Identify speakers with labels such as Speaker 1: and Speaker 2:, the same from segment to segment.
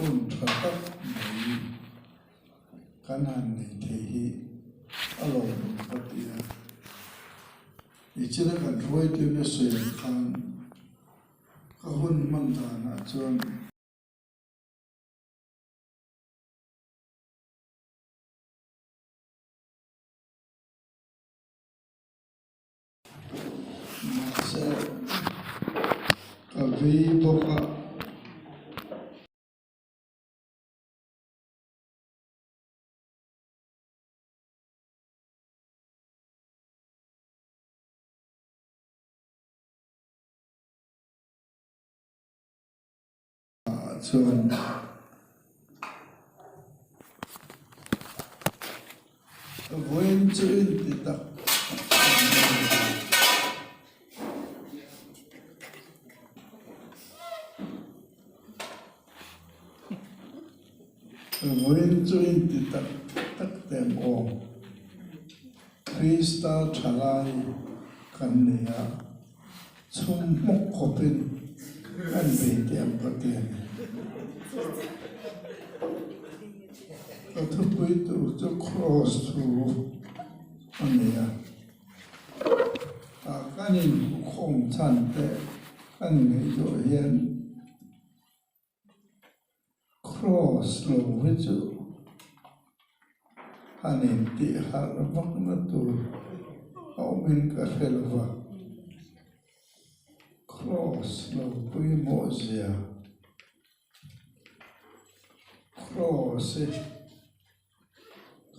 Speaker 1: Hun tha tak mai kan han nei thei hi a lawmawm ka ti a. Nichina kan hruaitute sawi ang khan ka hun hman danah chuan. Mahse, ka vei bawk a. Chuan vawiin chu inti tak vawiin chu inti tak tak te ang aw. Krista thalai kan ni a. Chhum hmawk khawpin an bei teh ang ka ti a ni. Ka thupui tur chu Kraws thu a ni a, tah kan inhmukhawm chhan te kan ngaihtuah hian Kraws lo hi chu han intih harh vakna tur a awmin ka hre lo va, Kraws lo pawimawh zia, Kraws hi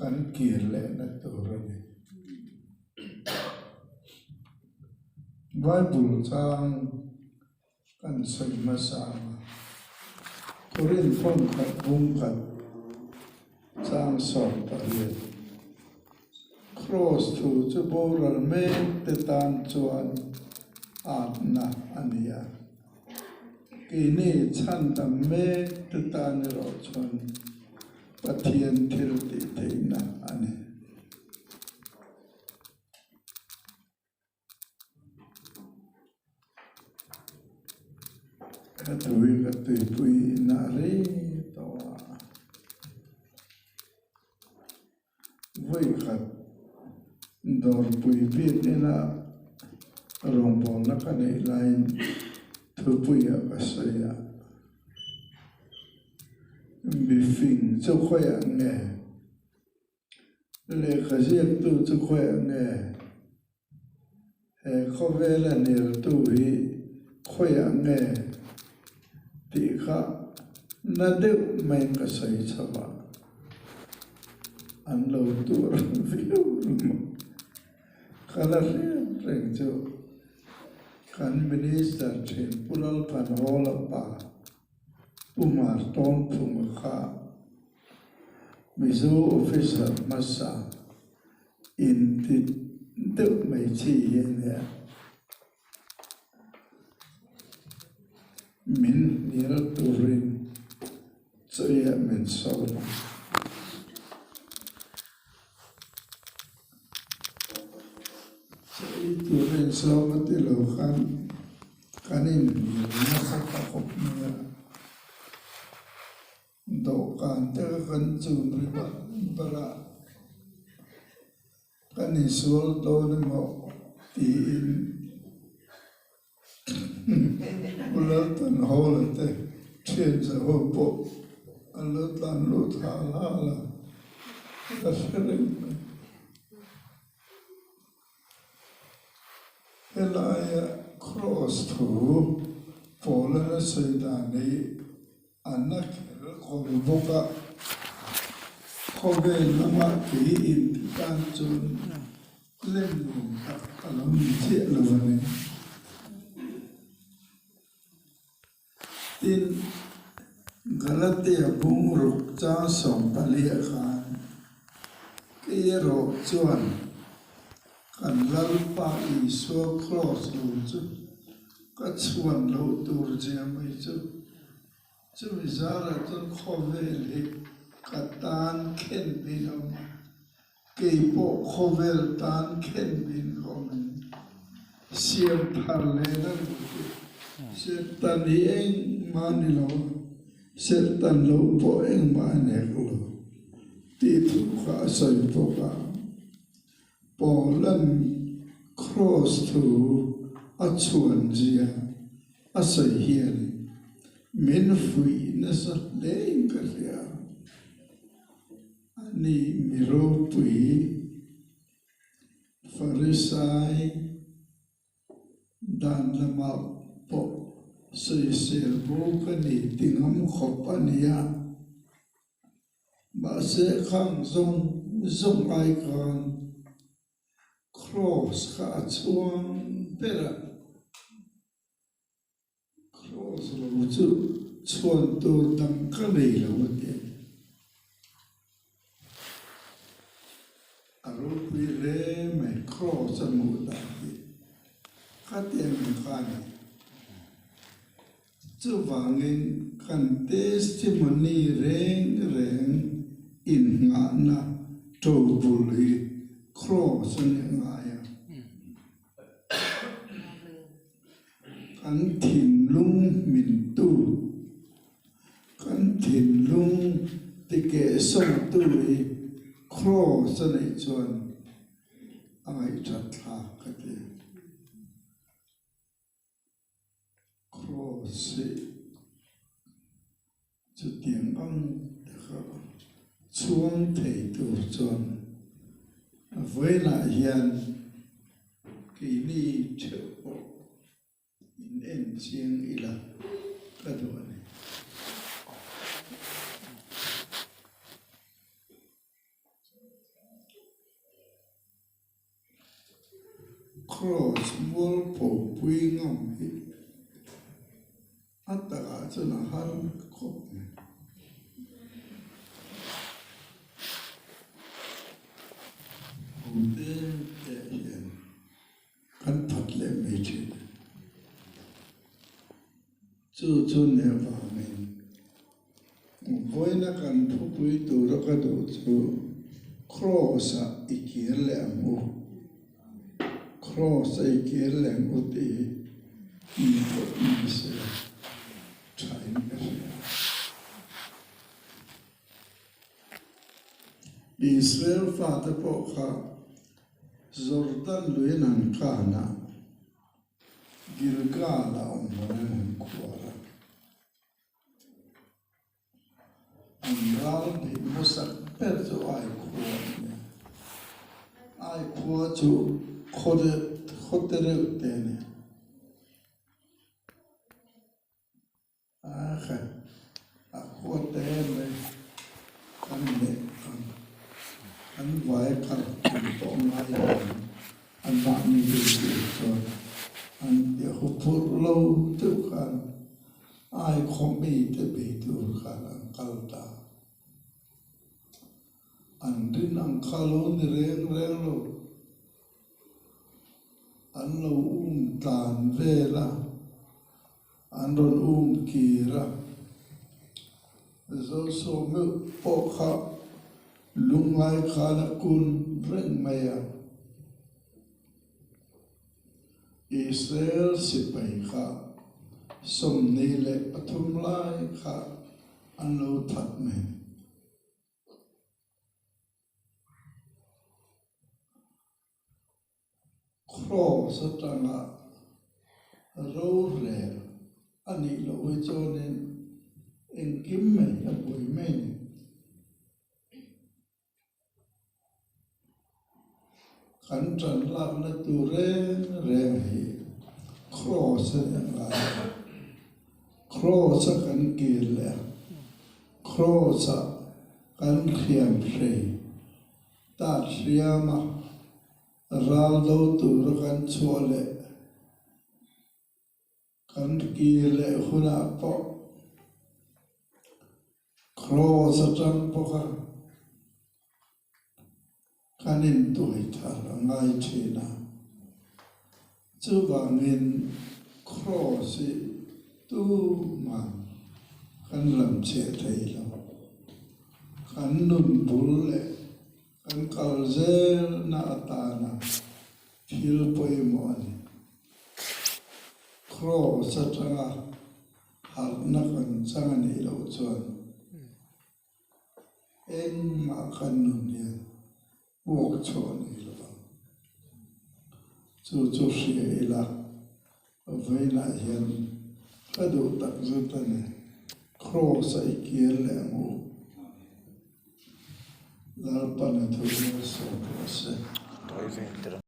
Speaker 1: kan kir lehna tur a ni. Bible chang. Kan sawi hmasa ang a, Korinth phone khat bung khat chang 18, Kraws thu chu boral mek te tan chuan atna a ni a, keini chhandam mek te tan erawh chuan Pathian thil tih theihna a ni. Ka tui ka tuipui na rei tawh a, vawikhat dawrpui bik ina rawngbawlna ka neih laiin thupuiah ka sawi a, mifing chu khawiah nge? Lehkha ziaktu chu khawiah nge? He khawvela nirtu hi khawiah nge? tih kha na deuh maiin ka sawi chho a, an lo tur viau ringawt. Ka la hriat reng chu kan Minister thin Pu Lalthanhawla pa Pu Martawnphunga kha Mizo officer hmasa inti deuh mai chi hi a nia. Min hnial turin chawiah min sawm a. Chawi turin sawm a ti lo khan kan inhnial nasa ta khawp mai a. Dawhkan te kha kan chun ri barh barh a, kan insual dawn emaw tiin Pu Laltanhawla te thian zaho pawh an lo tlan lut hal hal a, ka hre reng mai. Helaia Kraws thu Paula sawi dan hi a na kher kawr bawk a, khawvel lama kei inti tan chuan lem nuam tak a lo ni chiah lo a ni. Tin, Galatia bungruk chang 14 ah khan kei erawh chuan kan Lalpa Isua Kraws lo chu ka chhuan loh tur zia mai chu chumi zarah chuan khawvel hi ka tan khen bin a awm a, kei pawh khawvel tan khen bin ka awm a ni. Siam thar leh na luh hi Satan hi engmah ni lo a. Serhtan loh pawh engmah a nek lo tih thu kha a sawi bawk a. Paula'n Kraws thu a chhuan zia a sawi hian min fuih nasa hlein ka hria. Ani mi ropui Farisai dan lamah pawh sawisel bo ka ni ti ngam khawp a ni a. Mahse khang zawng zawng ai khan Kraws kha a chhuang ber a. Kraws lo chu chhuan tur dang ka nei lo a ti. A ropui hle mai Kraws a hmuh dan hi khatiang ang kha a ni. Chuvangin kan testimony reng reng innghahna tobul hi Kraws a nih ngai a. Kan thinlung hmintu, kan thinlung tikehsawmtu hi Kraws a nih chuan a ngaihthat thlak ka ti. Kraws hi chutiang ang te kha chhuang thei tur chuan vawiinah hian keini theuh pawh in en chiang ila ka duh a ni. Kraws mualpho pui ngam hi a takah chuan a har khawp mai. Ho te te hian kan phat leh mai thin. Chu chu nih avangin vawiina kan thupui tura ka duh chu Kraws-ah i kir leh ang u, Kraws-a i kir leh ang u tih hi mi pawh ni se thain ka hria. Israel fate pawh kha Jordan luiin an khan a. Gilgal a awm hmun an han khuar a, an ral bih hmasak ber chu Ai khua a ni a. Ai khua chu khaw te reuh te a ni. A khat a khua te mai kan leh ang an vai kal tum tawh ngai lo ang an mahni deuh tur chuan an ti huphurh lo deuh khan ai khaw mi te bei tur khan an kal ta. An rin ang kha lo ni reng reng lo. An lo um tlan vel a. An rawn um kir a, Joshua meuh pawh kha lungngai khan a kun reng mai a. Israel sipai kha 23 lai kha an lo that mai. Kraws atanga rorel a nih loh hi chuanin engkim mai a buai mai a ni. Kan tan lakna tur reng reng hi kraws a nih ngai a, kraws a kan kir leh a, kraws ah kan hriam hrei Tat hriama ral do tura kan chhuah leh kan kir leh hunah pawh Kraws atang bawka kan intuai thar a ngai thin a. Chuvangin Kraws hi tumah kan lam cheh thei lo. Kan nun bul leh kan kal zelna atana thil pawimawh a ni. Kraws atanga. Harhna kan chang a nih loh chuan engmah kan nun hian puak chhuah a nei lo vang. Chu chu hria ila vawiinah hian ka duh tak zet a ni. Kraws a i kir leh ang u. Lalpan a thu malsawm rawh se.